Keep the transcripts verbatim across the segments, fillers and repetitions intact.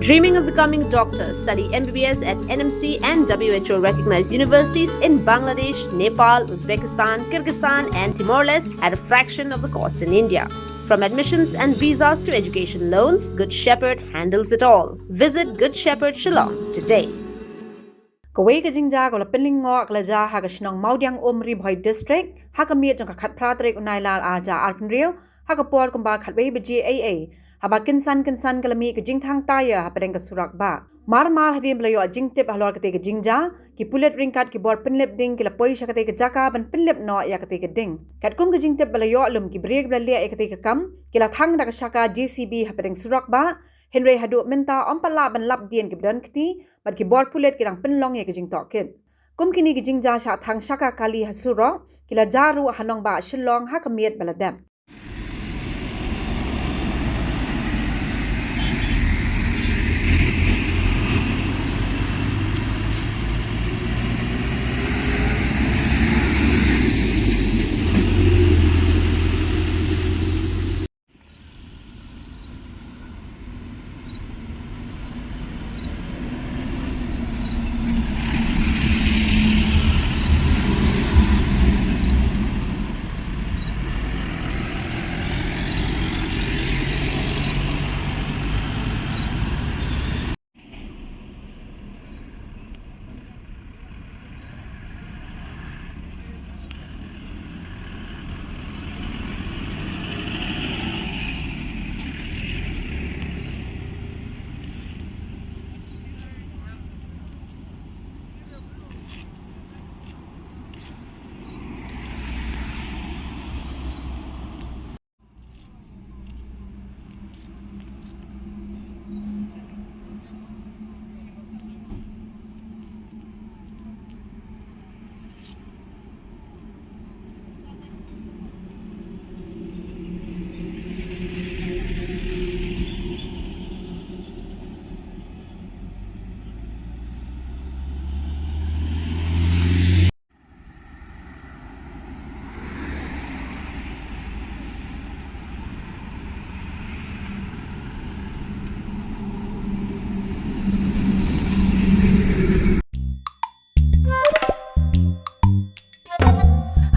Dreaming of becoming a doctor? Study M B B S at N M C and W H O recognized universities in Bangladesh, Nepal, Uzbekistan, Kyrgyzstan, and Timor Leste at a fraction of the cost in India. From admissions and visas to education loans, Good Shepherd handles it all. Visit Good Shepherd Shillong today. Kawei ka jingjia kaba la pynlyngngoh ka la jia ha ka shnong Mawdiangum, Ri Bhoi District, ha ka miet jong ka khatphra tarik u Nailar arhajar arphew hynriew, ha ka por kumba khatwei baje eiei, haba kynsan kynsan ka la mih ka jingthang tyre hapdeng ka surok bah. Mar mar hadien ba la ïoh jingtip halor katei ka jingjia, ki pulit ryngkat ki bor pynlip ding ki la poi sha katei ka jaka ban pynlip noh ïa katei ka ding. Katkum ka jingtip ba la ïoh lum, ki briew kiba la leh ïa katei ka kam ki la thang da ka shaka J C B hapdeng surok bah, hynrei haduh mynta ym pat lah ban lap dien kiba don kti, bad ki bor pulit ki dang pynlong ïa ka jingtohkit. Kum kine ki jingjia shah thang shaka kali ha surok, ki la jia ruh ha nongbah Shillong ha ka miet ba la dep.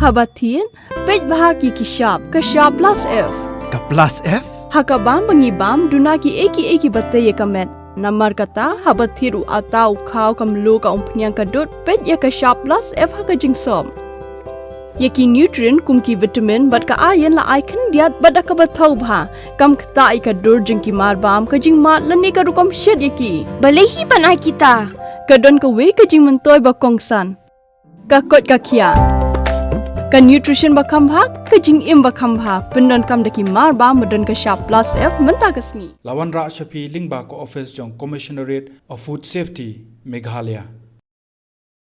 Haba thied, peit bha ki ki shap, ka shap plus F. Ka plus F? Ha ka bam ba ngi bam, duna ki ei ki ei kiba tei ïa ka met. Namar kata, haba thied u atta, u khaw, ka mluh, ka umphniang, ka dud, peit ïa ka shap plus F ha ka jingsop. Ïa ki nutrient kum ki vitamin bad ka iron la ai khyndiat bad da kaba thaw bha. Kam ktah ïa ka dur jong ki mar bam, ka jingmad lane ka rukom shet ïa ki. Balei hi ban ai kita? Ka don kawei ka jingmyntoi ba kongsan. Ka koit ka khiah. Ka nutrition ba kham bha, ka jingim ba kham bha. Pyndonkam da ki mar bam ba don ka shap plus F mynta ka sngi. La wanrah sha phi lyngba ka office jong Commissionerate of Food Safety, Meghalaya.